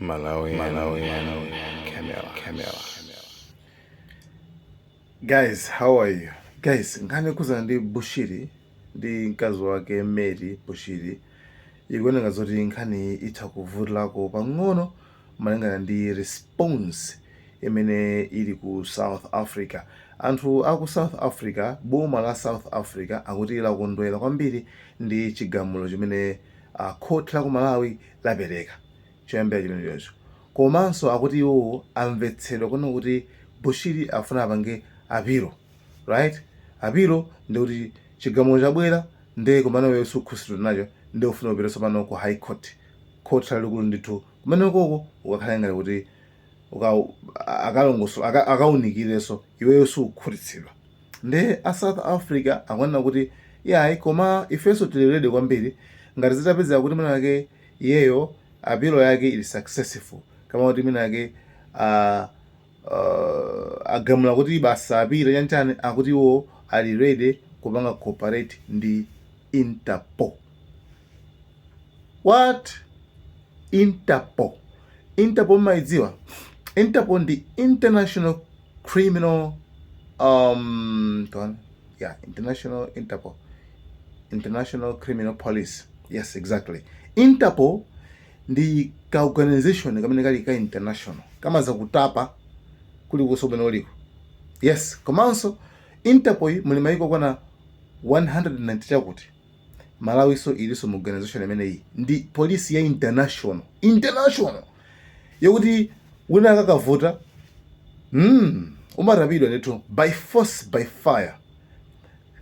Malawian Camera. Guys, how are you? Guys, ngane kuza ndi Bushiri ndi mkazi wake Mary Bushiri ikuona ngazoti nkhani itakuvutulako pang'ono malingana ndi response imene ili ku South Africa. Anthu aku South Africa, boma la South Africa akuti lakondwera kwambiri ndi chigamulo chimene khoti la ku Malawi lapereka choyambira chimenecho. Komanso akuti iwo amvetsedwa kuno kuti Bushiri afuna apange apilo, right? Apilo ndi kuti chigamulo chabwera ndi kumene wewe sukhusidwa nacho ndi ufuna upita pano ku High Court, court lalikulu ndithu kumene koko ukakhala ngati kuti akawunikireso iweyo sukhutitsidwa. Ndi a South Africa akuona kuti yayi koma ifenso tililede kwambiri ngati zitapezeka kuti mwina yake iyeyo apilo yake ili successful, kama kuti mwina yake agamula kuti basa apita chanchane akuti iwo ali ready kupanga cooperate ndi Interpol. What? Interpol. Interpol maidziwa? Interpol ndi International Criminal International Criminal Police. Yes, exactly. Interpol ndi ka organization kamene kali ka international kama za kutapa kuli kusobe noliko. Yes, komanso Interpol muli maiko kwana 190 chakuti. Malawi so iliso mu organization imene iyi ndi police ya international yokuti wina akakavuta umarabidwa neto by force by fire.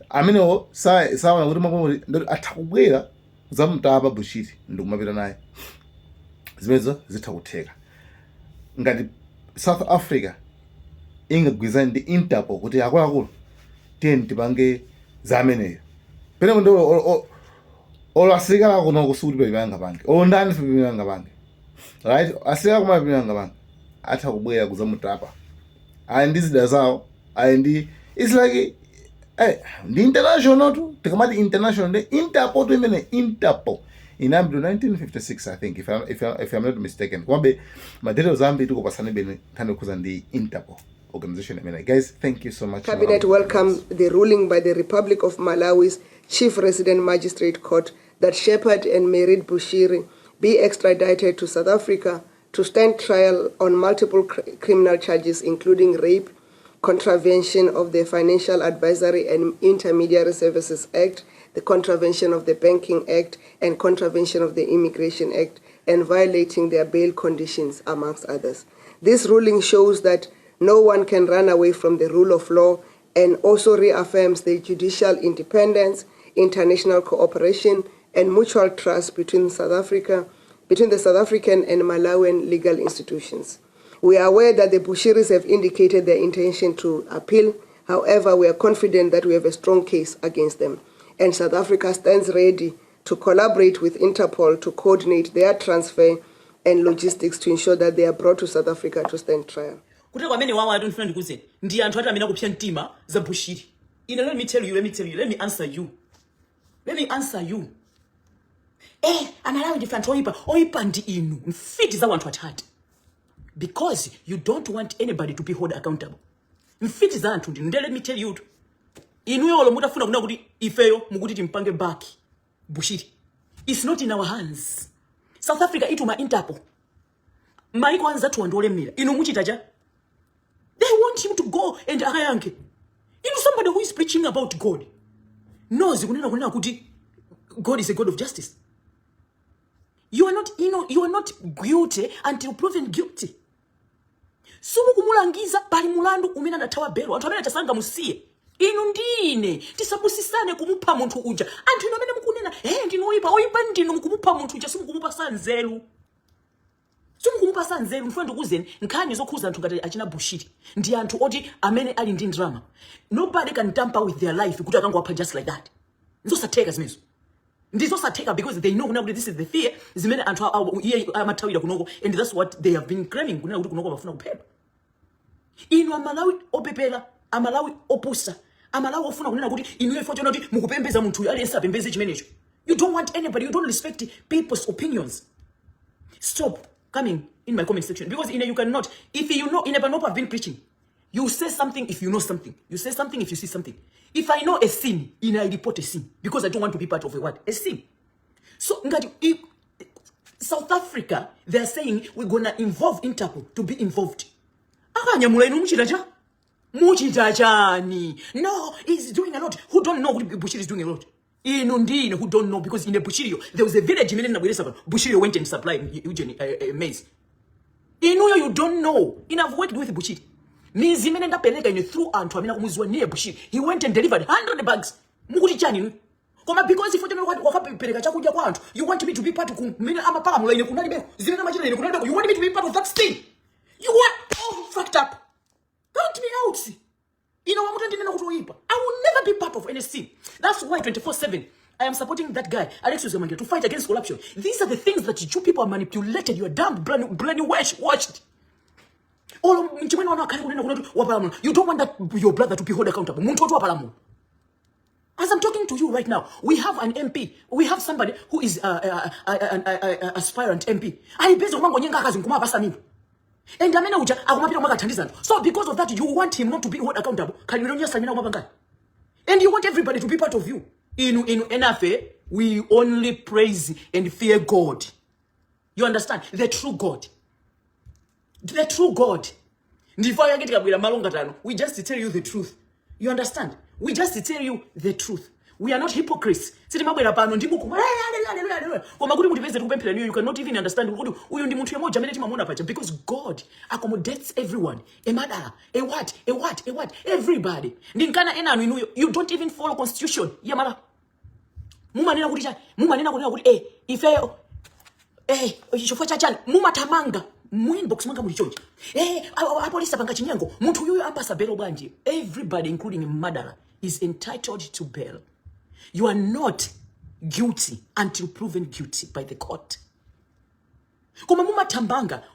Amenewo sawana kuti makomoti atakubwera zamutapa Bushiri ndikumapita naye. Zimenezo zitakutheka ngati South Africa ingagwizana ndi Interpol kuti akuluakulu tiyeni tipange zameneyo pene ndo asilikali akuno kusuti pepanga pange ndani pepanga pange, right? Asilikali kuma pepanga pange atakubwera kuzamutapa ayi ndi zida zawo ayi ndi it's like ndi international tu tikamati international ndi Interpol tu imene Interpol inambido 1956 I think if I'm not mistaken. Kwabe madetails ambi tuko pasane bene kane kuza ndi Interpol organization imene. Guys, thank you so much. Cabinet welcomed the ruling by the Republic of Malawi's Chief Resident Magistrate Court that Shepherd and Merit Bushiri be extradited to South Africa to stand trial on multiple criminal charges including rape, contravention of the Financial Advisory and Intermediary Services Act, the contravention of the Banking Act, and contravention of the Immigration Act, and violating their bail conditions, amongst others. This ruling shows that no one can run away from the rule of law and also reaffirms the judicial independence, international cooperation, and mutual trust between the South African and Malawian legal institutions. We are aware that the Bushiris have indicated their intention to appeal. However, we are confident that we have a strong case against them, and South Africa stands ready to collaborate with Interpol to coordinate their transfer and logistics to ensure that they are brought to South Africa to stand trial. Kuti kwamene wawa ndifuna ndikuze ndi anthu ati amene akupsya mtima za Bushiri. Let me tell you, let me answer you. Amalawi ndi anthu oyipa ndi inu mfiti za wanthu atatu. Because you don't want anybody to be held accountable. Mfiti za anthu ndinu. Let me tell you. Inuyo olo mutafuna kuna kuti ifeyo mukuti timpange back Bushiri. It's not in our hands. South Africa ituma Interpol. Maiko anzatu andolemera. Inu muchitaja. They want him to go and akayanke. Somebody who is preaching about God knows kunena kuti God is a God of justice. You are not guilty until proven guilty. Sumu kumulangiza pali mulandu umene adathawa belo anthu amene achasanga musiye. Inu ndine tisabusisane kumupha munthu uja. Anthu inu amene mukunena ndinu oyipa ndinu mukumupha munthu uja sumu kumupasa nzeru. Mfuna ndikuzeni nkhani zokhuza anthu ngati achina Bushiri ndi anthu oti amene ali ndi drama. Nobody can tamper with their life kuti akangowapha just like that. Nzosatheka zimenezo. Ndizosatheka because they know kuti this is the fear zimene anthu amathawira kunoko, and that's what they have been claiming kunena kuti kunoko bafuna kuphedwa. Inu Amalawi opepela, Amalawi opusa, Amalawi ofuna kunena kuti inu ifo chona kuti mukupembeza munthu aliyense apembeze chimenecho. You don't want anybody, you don't respect people's opinions. Stop. coming in my comment section, because you cannot, if you know, in a panop I've been preaching, you say something if you know something, you say something if you see something. If I know a sin, I report a sin, because I don't want to be part of a sin. So if South Africa, they're saying we're gonna involve Interpol to be involved. No, he's doing a lot. Who don't know what Bushiri is doing a lot? Inundine, who don't know, because in the Bushirio, there was a village in Bushirio went and supplied Eugene maize. You don't know. I've worked with Bushiri. Mizimenda pelega in through Antoine Muzwa near Bushiri. He went and delivered 100 bags. Mukuri chani. Because if you want me to be part of you want me to be part of that thing. You are all fucked up. Count me out. I will never be part of any sin. That's why 24/7 I am supporting that guy, Alexis Omange, to fight against corruption. These are the things that you people are manipulated. You are damn bloody watched. You don't want that your brother to be held accountable. As I'm talking to you right now, we have an MP. We have somebody who is an aspirant MP. So because of that, you want him not to be held accountable. And you want everybody to be part of you. In NFA, we only praise and fear God. You understand? The true God. The true God. We just tell you the truth. You understand? We just tell you the truth. We are not hypocrites. You cannot even understand because God accommodates everyone. A mother, a what, everybody. You don't even follow constitution. Everybody, including murderer, is entitled to bail. You are not guilty until proven guilty by the court.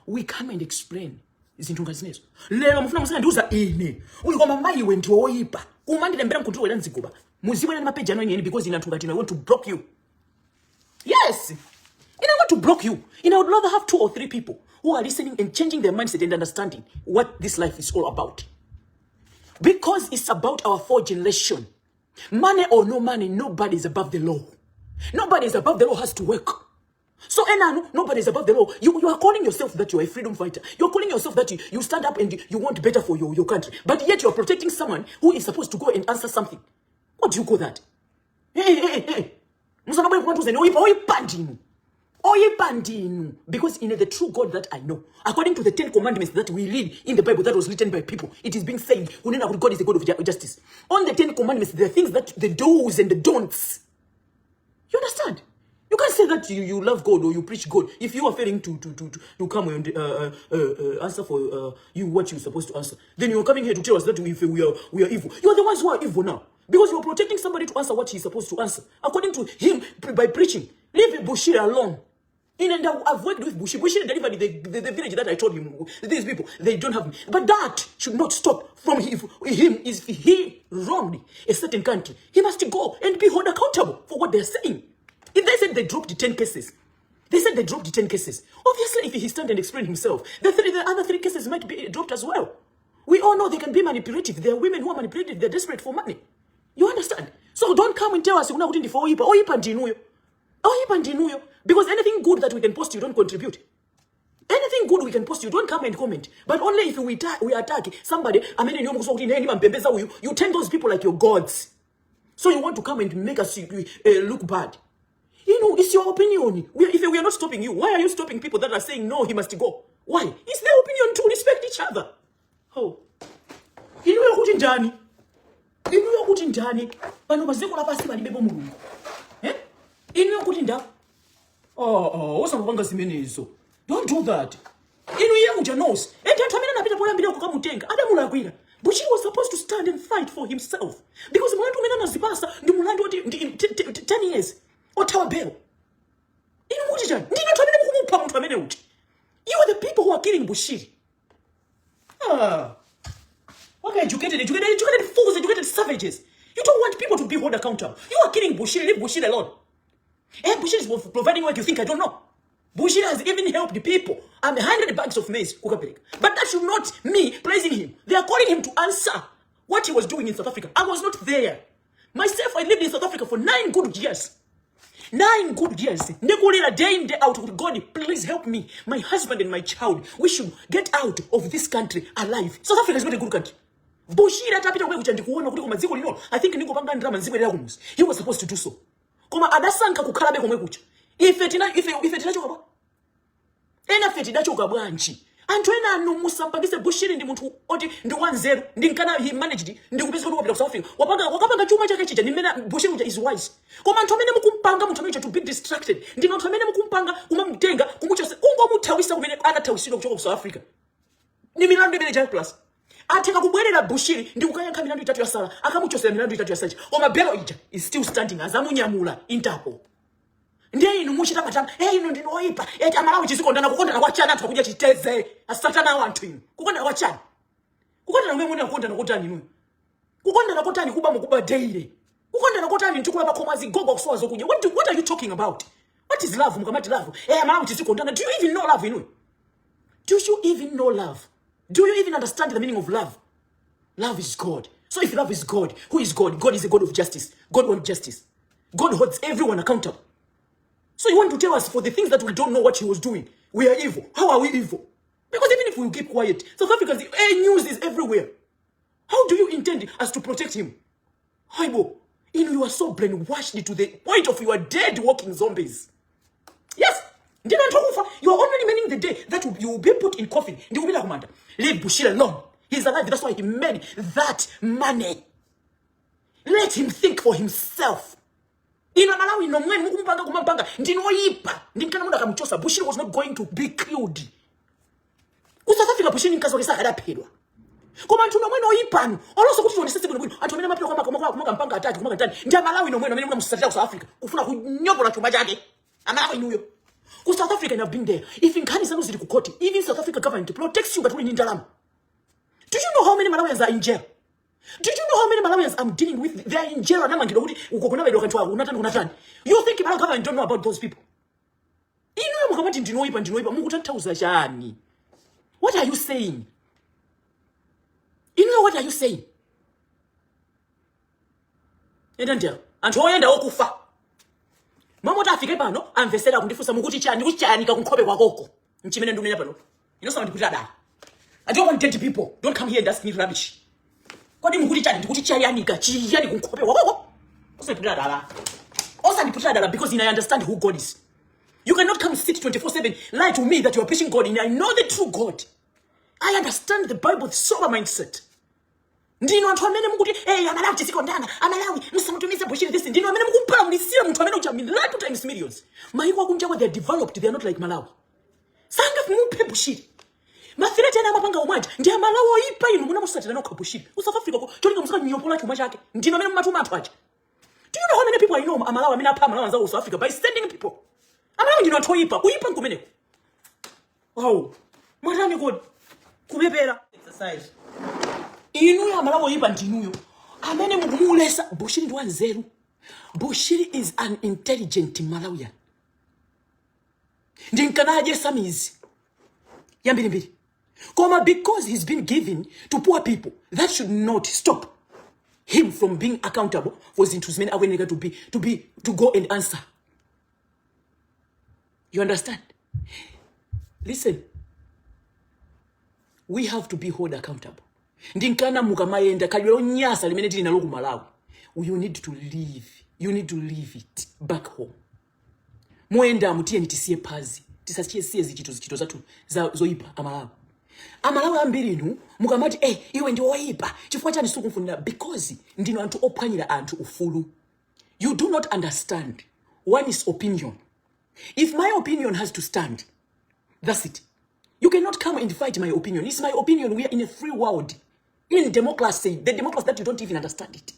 We come and explain. Lero mufuna musana nduza ine. Uli koma mai wento oipa. Kumandire mbera mkuntulo wela nzikuba. Muziwe na page ano because I want to block you. Yes. I want to block you. I would rather have 2 or 3 people who are listening and changing their mindset and understanding what this life is all about. Because it's about our 4th generation. Money or no money, nobody is above the law. Nobody is above the law, has to work. So, nobody is above the law. You are calling yourself that you are a freedom fighter. You're calling yourself that you stand up and you want better for your country. But yet you're protecting someone who is supposed to go and answer something. What do you call that? Hey. Because in the true God that I know, according to the 10 commandments that we read in the Bible that was written by people, it is being said, God is the God of justice. On the 10 commandments, there are things that the do's and the don'ts. You understand? You can't say that you love God or you preach God if you are failing to come and answer for you what you're supposed to answer. Then you're coming here to tell us that we are evil. You are the ones who are evil now. Because you're protecting somebody to answer what he's supposed to answer. According to him, by preaching. Leave Bushiri alone. And I've worked with Bushiri. Bushiri delivered the village that I told him. These people, they don't have me. But that should not stop from him. If he wronged a certain country, he must go and be held accountable for what they're saying. If they said they dropped 10 cases, obviously, if he stand and explain himself, the other 3 cases might be dropped as well. We all know they can be manipulative. There are women who are manipulative. They're desperate for money. You understand? So don't come and tell us because anything good that we can post, you don't contribute. Anything good we can post, you don't come and comment. But only if we attack somebody, you tend those people like your gods. So you want to come and make us look bad. It's your opinion. If we are not stopping you, why are you stopping people that are saying, no, he must go? Why? It's their opinion to respect each other. Oh. Don't do that. Bushiri was supposed to stand and fight for himself. Because 10 years. Or Tower Bell. You are the people who are killing Bushiri. Okay, educated fools, educated savages. You don't want people to be held accountable. You are killing Bushiri, leave Bushiri alone. Bushiri is providing work, you think I don't know. Bushiri has even helped people. 100 bags of maize, kukapereka. But that should not me praising him. They are calling him to answer what he was doing in South Africa. I was not there. Myself, I lived in South Africa for 9 good years. 9 good years. Nekulira day in, day out. God, please help me, my husband and my child. We should get out of this country alive. South Africa is not a good country. Bushiri atapita kwe kuchandi kuona kuti kumadziko lino. I think niko panga ndira manziko ya kumusi. He was supposed to do so. Koma adasanka kukhalabe komwe kucha. Ife tinachoka ba. Ena feti dachoka bwanji. Anthu ena anu musampangise Bushiri ndi munthu oti ndi wanzeru ndi nkana he managed ndi kupeza kuti wapita ku South Africa. Wakapanga chuma chake chija nimena Bushiri uja is wise. Koma anthu amene mukumpanga munthu amene to be distracted. Ndi anthu amene mukumpanga kumamtenga kumuchose kungomuthawisa kumene akathawisidwa kuchoka ku South Africa. Ni milandu imene ja plus. Atheka kubwerera Bushiri ndi kukayankha milandu 3 ya sala akamuchosera milandu 3 ya sacha. Koma belo ija is still standing azamunyamula Interpol. Ndiye inu muchita matama inu ndinoipa amalawi chizikondana kukondana kwa chana anthu akuja chiteze asatana wanthu inu kukondana kwa chana kukondana mwe mwene kukondana kotani inu kukondana kotani kuba mukuba daily kukondana kotani ntukula pakoma zigogo kusowa zokuja what are you talking about? What is love? Mukamati love amalawi chizikondana. Do you even know love inu? Do you even know love? Do you even understand the meaning of love? Love is God. So if love is God, who is God? God is a God of justice. God wants justice. God holds everyone accountable. So you want to tell us for the things that we don't know what he was doing, we are evil. How are we evil? Because even if we keep quiet, South Africa's news is everywhere. How do you intend us to protect him? Haibo, you are so brainwashed to the point of you are dead walking zombies. Yes. You are only meaning the day that you will be put in coffin. Leave Bushiri alone. He's alive. That's why he made that money. Let him think for himself. Malawi no mwe mukumpanga kumapanga ndinoyipa ndinkana muda kamuchosa. Bushiri was not going to be killed. South Africa Bushiri nkazolesa adaphedwa. Koma anthu nomwe noyipano oloso kuti tionesese bwino anthu amene mapira kwa mpanga atatu kumaka tani ndi Malawi nomwe amene munamusatira ku South Africa kufuna kunyobola chuma chake Malawi inuyo. Ku South Africa have been there. If in Kani zanu zili kukoti, even South Africa government protects you but we need ndalama. Do you know how many Malawians are in jail? Do you know how many Malawians I'm dealing with? They are in jail. You think Malawi government don't know about those people? What are you saying? What are you saying? Mamota afike pano amvesera kundifusa mukuti chani kuchanika kunkhobe kwakoko. Nchimene ndunena pano. Ndikuti ada. I don't want dead people. Don't come here and ask me rubbish. Kodi mukuti chani ndikuti chayanika chiyani kunkhobe kwakoko. Osandiputira dala because I understand who God is. You cannot come sit 24/7 lie to me that you are preaching God and I know the true God. I understand the Bible with sober mindset. Ndino anthu amene mukuti amalawi tisikondana amalawi musamutumize Bushiri this ndino amene mukumpala mulisira munthu amene ucha millions times millions. Maiko akunja they are developed, they are not like Malawi. Sanga muphe Bushiri. Mafira tena mapanga umwaja ndi amalawi oyipa inu munamusatira nokha Bushiri. South Africa ko cholinga musaka nyopola chuma chake. Ndino amene mumatuma anthu aja. Do you know how many people I know amalawi amene apha amalawi anzawo South Africa by sending people? Amalawi ndino anthu oyipa kuyipa nkumeneko. Wow. Mwatani God kubebera exercise. Inu ya malawi oyipa ndinuyo. Amene mukumulesa Bushiri ndi wanzeru. Bushiri is an intelligent Malawian. Ndinkanaje samizi. Yambiri. Koma because he's been given to poor people, that should not stop him from being accountable for his men awenega to go and answer. You understand? Listen. We have to be held accountable. Ndinkana mukamayenda kalyo nyasa limene tili nalo ku Malawi. You need to leave. You need to leave it back home. Muenda mutiye nitisiye pazi. Tisachie siye zichito zatu zoipa amalawi. Amalawi ambiri inu mukamati iwe ndi oyipa chifukwa chani sukumfunira because ndino anthu ophwanyira anthu ufulu. You do not understand. One is opinion. If my opinion has to stand, that's it. You cannot come and fight my opinion. It's my opinion. We are in a free world. In democracy, the democracy that you don't even understand it.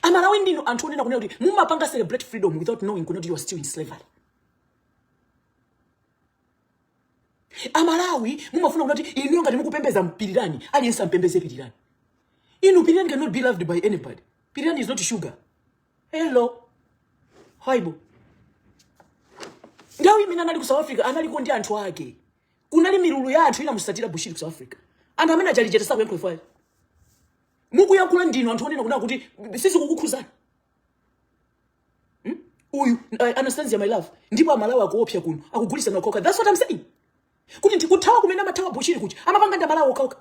Amalawi ndino anthu onena kunena kuti mumapanga celebrate freedom without knowing kuti you are still in slavery. Amalawi mumafuna kuti inu ngati mukupembeza mpirirani aliyense ampembeze pirirani. Inu pirirani cannot be loved by anybody. Pirirani is not sugar. Hello. Haibo. Ngawi imene anali ku South Africa analiko ndi anthu ake. Kunali milulu ya anthu inamusatira Bushiri ku South Africa. Anthu amene ajalijeta sakuyankhulifayo. Mukuyankhula ndinu anthu onena kuna kuti sisi kukukhuzana. Uyu Anastasia my love ndipo amalawi akuopsa kuno akugulisa na coca. That's what I'm saying. Kuti ndikuthawa kumene amathawa Bushiri kuchi amapanga ndi amalawi okauka.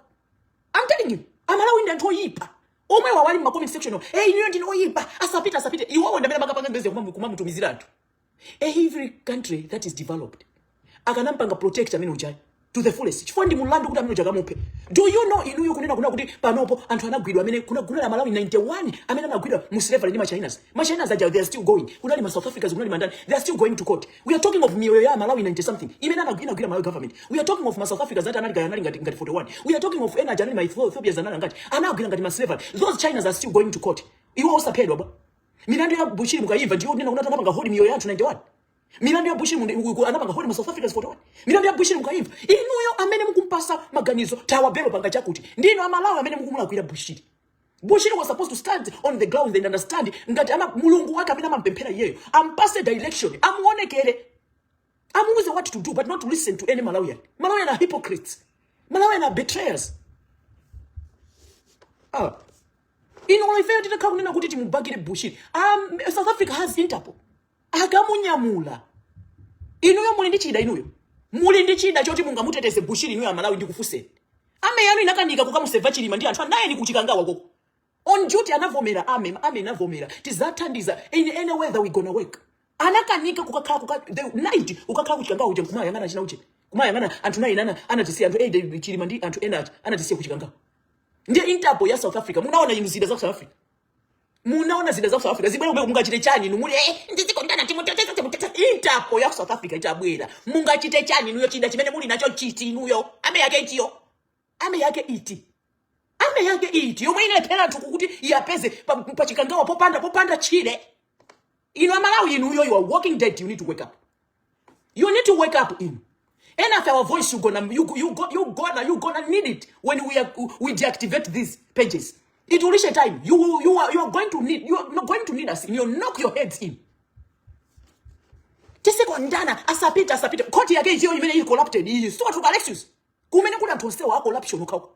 I'm telling you, amalawi ndi anthu oyipa. Omwe wawali mu comment section niyo ndino oyipa asapite iwo ndamene makapanga mbeze kumamutumizira anthu. Every country that is developed akanampanga protect amene ujayi to the fullest. Chifukwa ndi mulandu kuti amene ujaga mupe. Do you know inuyo kunena kuna kuti panopo anthu anagwidwa amene kunagula Malawi 91 amene anagwidwa mu slavery ndi Machinas. Machinas aja they are still going. Kunali ma South Africans kunali mandani they are still going to court. We are talking of miyoyo ya Malawi 90 something. Imene anagwidwa Malawi government. We are talking of ma South Africans that anali ngati 41. We are talking of energy and my Ethiopians anali ngati anagwidwa ngati ma slavery. Those Chinas are still going to court. Iwo osapedwa ba. Milandu ya Bushiri mukaiva ndiyo nena kunataka panga hold miyoyo ya 91. Milandu ya Bushiri anapanga hold ma South Africans 41. Milandu ya Bushiri mukaiva. Inuyo amene mukumpasa maganizo tawa belo panga chakuti. Ndino amalawi amene mukumulakwira Bushiri. Bushiri was supposed to stand on the ground and understand ngati ama mulungu wake amene amampemphera iyeyo. Ampase direction. Amuonekere. Amuuze what to do but not to listen to any Malawian. Malawian are hypocrites. Malawian are betrayers. Ino ifeyo titaka kunena kuti timubagire Bushiri. South Africa has Interpol. Akamunyamula. Inuyo muli ndi chida inuyo. Muli ndi chida choti mungamuteteze Bushiri inuyo amalawi ndi kufuseni. Ame yanu inakanika kukamuseva Chilima ndi anthu anaye ni kuchikangawa koko. On duty anavomera ame anavomera. Tizathandiza in any way that we gonna work. Anakanika kukakhala the night ukakhala kuchikangawa uje kumaya ngana china uje. Kumaya ngana anthu naye nana anatisiya anthu Chilima ndi anthu ena anatisiya kuchikangawa. Ndiye Interpol ya South Africa. Munaona inu zida za South Africa. Munaona zida za South Africa. Zibwera mungachite chani numuli ndizikondana timoteza Interpol ya South Africa itabwera. Mungachite chani nuyo chida chimene muli nacho chiti nuyo. Ame yake ichiyo. Ame yake iti. Ame yake iti. Yomwe ine pena tukukuti yapeze pachikangawa popanda chile. Inu amalawi inuyo you are walking dead. You need to wake up. You need to wake up in. And after our voice, you gonna need it when we deactivate these pages. It will reach a time you are going to need us. And you'll knock your heads in. Tisekondana asapita. Court yake hiyo imene corrupted. He so to Alexius. Kumene kuna tonse wa corruption ukao.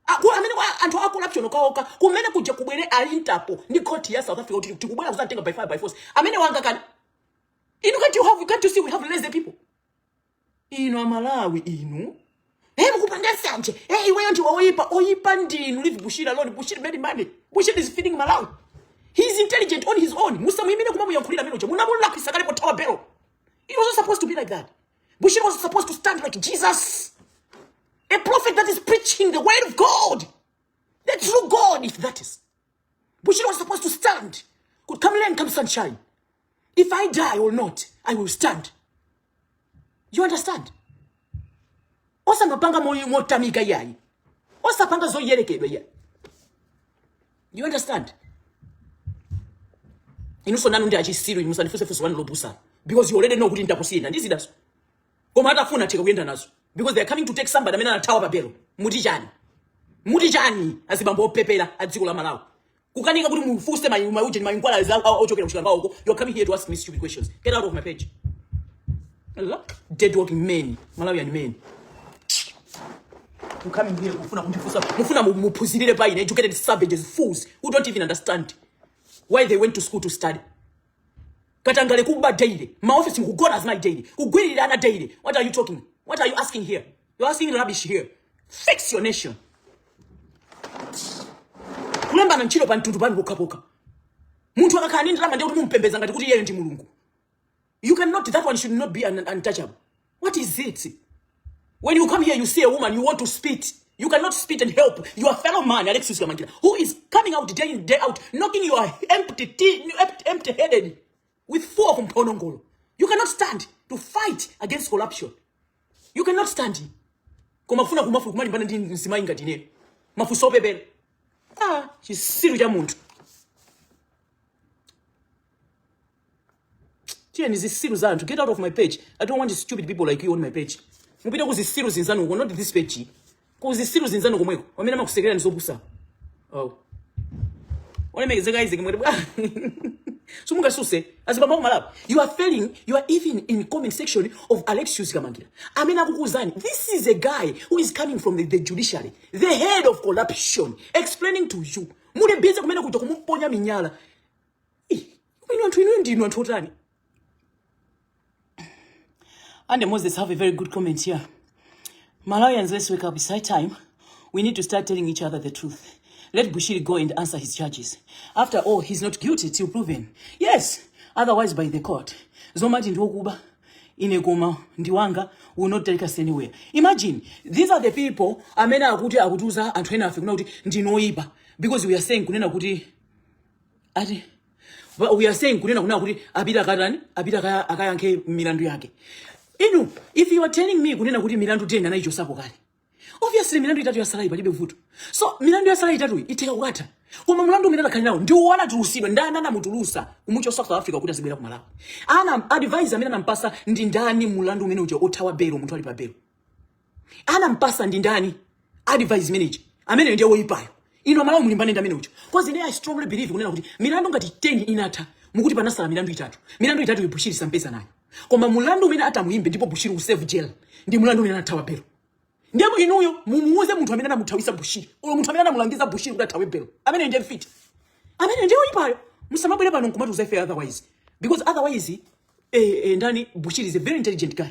Amene anthu a corruption ukao. Kumene kuja kubwere a Interpol ndi court ya South Africa tikubwera kuzatenga by fire by force. Amene wanga kani. Can't you see we have lazy people? Inu amalawi inu. Mukupanga sanje. Iweyo ndi oyipa ndinu leave Bushiri alone. Bushiri made money. Bushiri is feeding Malawi. He's intelligent on his own. Musamuyimine kumamuyankhulira amene uja. Munamulakisa kale potawa belo. It wasn't supposed to be like that. Bushiri was supposed to stand like Jesus. A prophet that is preaching the word of God. The true God, if that is. Bushiri was supposed to stand. Could come rain, come sunshine. If I die or not, I will stand. You understand? Osa mapanga motamika yai. Osa panga zo yerekedwe yai. You understand? Inuso nanu ndi achisiru imusandifusefuso wanu lobusa. Because you already know kuti ndakusiyina. Ndizi daso. Koma atafuna tika kuyenda nazo. Because they are coming to take somebody amene anatawa babelo. Muti chani. Azibambo opepera adziko la Malawi. Kukanika kuti mufuse mayuje mayinkwala za ochokera kushikanga uko. You are coming here to ask me stupid questions. Get out of my page. Look, dead walking men, Malawian men. You coming here, mufuna mupuzirire paine, educated savages, fools who don't even understand why they went to school to study. Katangale kuba daily. My office God has my daily. Ugwirana daily. What are you talking? What are you asking here? You're asking rubbish here. Fix your nation. Kulemba na nchilo pa ntundu bani boka. Muntu akakani ndalama ndio mumpembeza ngati kuti yeye ndi mulungu. You cannot, that one should not be untouchable. What is it? When you come here, you see a woman, you want to spit. You cannot spit and help your fellow man, Alexius Gamangila, who is coming out day in, day out, knocking your empty-headed with 4 from Ponongolo. You cannot stand to fight against corruption. You cannot stand. Kumafuna kumafu kumani mbana ndi nsimai ngadine. Mafusope bele. She's serious muntu. To get out of my page. I don't want stupid people like you on my page. Mupita kuzisiru zinzanu uko, not this page. Kuzisiru zinzanu kumweko. Wamena makusekera nisobusa. Oh. Wale megezeka izeki mwede. So mungasuse azibamba kumalapo. You are failing. You are even in comment section of Alexius Kamangira. Amena kukuzani. This is a guy who is coming from the judiciary, the head of corruption, explaining to you. Mure beza kumena kutoka kumponya minyala. And Moses have a very good comment here. Malawians, let's wake up. It's high time. We need to start telling each other the truth. Let Bushiri go and answer his charges. After all, he's not guilty till proven. Yes, otherwise by the court. Zomati Ndokuba, Inegoma, Ndiwanga will not take us anywhere. Imagine, these are the people, Amena Akuti Akutuza and Twena Fignoti, Ndinoiba. Because we are saying, Kunena Kuti, Adi. But we are saying, Kunena Kuti, Abida Karani, Abida Akayanke, Milandu Yake. Inu, if you are telling me, Kunena Kuti Milandu Ten and I just Sabogari. Obviously, Milandu itatu ya salai balibe vutu. So, Milandu ya salai itatu iteka wata. Kuma Milandu minada kanao, ndio wana turusiba, ndana mutulusa, umucho South Africa kuta sibira kumala. Ana advisor mina nampasa ndindani Milandu mene uja otawa bero, mtu alipa bero. Ana mpasa ndindani advise manager. Amene ndio woipayo. Ino malamu mlimbane ndamene uja. Cause I strongly believe kunena kuti Milandu ngati 10 inata, mukuti panasala Milandu itatu. Milandu itatu ibushiri sampesa nayo. Koma Milandu mina ata muimbe ndipo Bushiri usave jail. Ndi Milandu mina natawa bero. Ndiye inuyo mumuuze muntu amene namutawisa Bushiri. Ulo muntu amene namulangiza Bushiri kuti atawe belo. Amene ndiye fit. Amene ndiye oyipayo. Musamabwere pano nkumatu uzafe otherwise. Because otherwise ndani Bushiri is a very intelligent guy.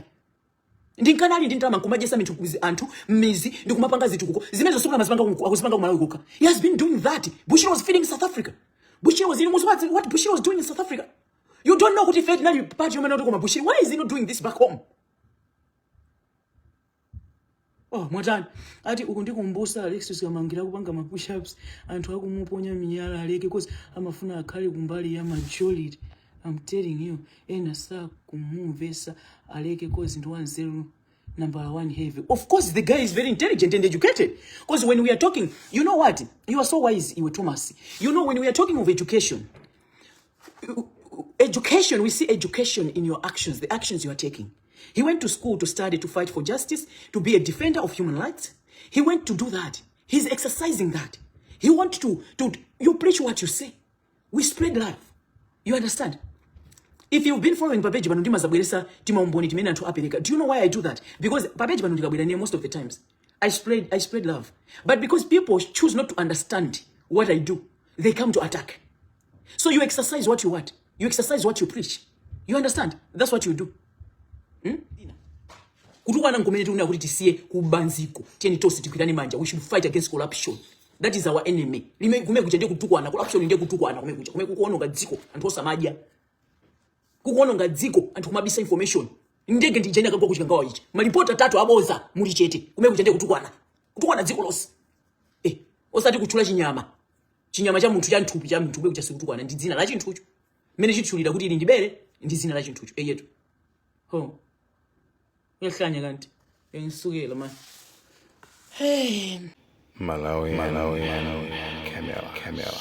Ndinkanali ndintama nkumajesa mithu kuzi anthu mizi ndikumapanga zitukuko. Zimezo sokula mazipanga akuzipanga kumalawi kuka. He has been doing that. Bushiri was feeding South Africa. Bushiri was in what Bushiri was doing in South Africa. You don't know what he fed now you party women not kuma Bushiri. Why is he not doing this back home? Oh, mwatani. Ati ukundi kumbusa Alexius Kamangira kupanga ma push-ups anthu akumuponya minyala aleke cause amafuna akhale kumbali ya majority. I'm telling you, ena sa kumuvesa aleke cause into 1-0 number 1 heavy. Of course, the guy is very intelligent and educated. Because when we are talking, you know what? You are so wise, Iwe Thomas. You know, when we are talking of education, we see education in your actions, the actions you are taking. He went to school to study, to fight for justice, to be a defender of human rights. He went to do that. He's exercising that. He wants to you preach what you say. We spread love. You understand? If you've been following Papeji Banundima Zabweresa, Tima Umboni, Timena to Apeleka, do you know why I do that? Because Papeji Banundika most of the times, I spread love. But because people choose not to understand what I do, they come to attack. So you exercise what you want. You exercise what you preach. You understand? That's what you do. Kutukwana nkomene una kuti tisiye kubanziko. Tieni tosi tikwirani manja. We should fight against corruption. That is our enemy. Kume kuchende kutukwana. Corruption ndiye kutukwana kume kucha. Kume kukuona ngadziko anthu osamaja. Kukuona ngadziko anthu kumabisa information. Ndege ndijenya kakwa kuchika ngawa ichi. Malipota 3 aboza muli chete. Kume kuchende kutukwana. Kutukwana dziko losi. Osati kuchula chinyama. Chinyama cha munthu cha nthupi cha munthu kume kucha sikutukwana ndi dzina la chinthucho. Mene chitchulira kuti ili ndibere ndi dzina la chinthucho. Yetu. Ho. Yahlanya kanti engisukela man. Hey. Malawi, Camera.